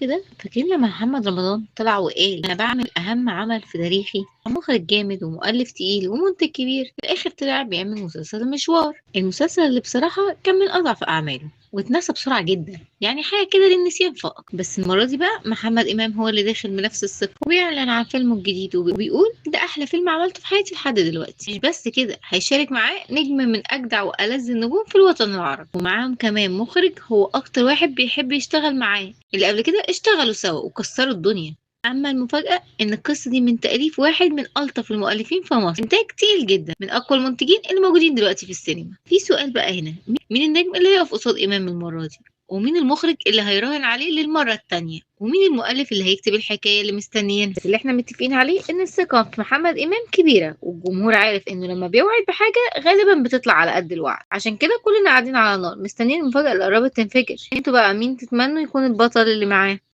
كده، فاكرين لما محمد رمضان طلع وقال انا بعمل اهم عمل في تاريخي؟ مخرج جامد ومؤلف تقيل ومنتج كبير، في الاخر طلع بيعمل مسلسل مشوار، المسلسل اللي بصراحة كان من اضعف اعماله واتنسى بسرعة جدا، يعني حاجة كده للنسيان فقط. بس المرة دي بقى محمد امام هو اللي داخل بنفس الثقة وبيعلن عن فيلمه الجديد وبيقول ده احلى فيلم عملته في حياتي لحد دلوقتي. مش بس كده، هيشارك معاه نجم من اجدع والذ النجوم في الوطن العربي، ومعاهم كمان مخرج هو اكتر واحد بيحب يشتغل معاه، اللي قبل كده اشتغلوا سوا وكسروا الدنيا. اما المفاجأة ان القصة دي من تأليف واحد من الطف المؤلفين في مصر، انتاج تقيل جدا من اقوى المنتجين اللي موجودين دلوقتي في السينما. في سؤال بقى هنا، مين النجم اللي هيقف قصاد امام المرة دي؟ ومين المخرج اللي هيراهن عليه للمرة التانية؟ ومين المؤلف اللي هيكتب الحكاية اللي مستنيينها؟ اللي احنا متفقين عليه ان الثقة في محمد امام كبيرة، والجمهور عارف انه لما بيوعد بحاجة غالبا بتطلع على قد الوعد، عشان كده كلنا قاعدين على نار مستنيين المفاجأة اللي قربت تنفجر. انتوا بقى مين تتمنوا يكون البطل اللي معاه؟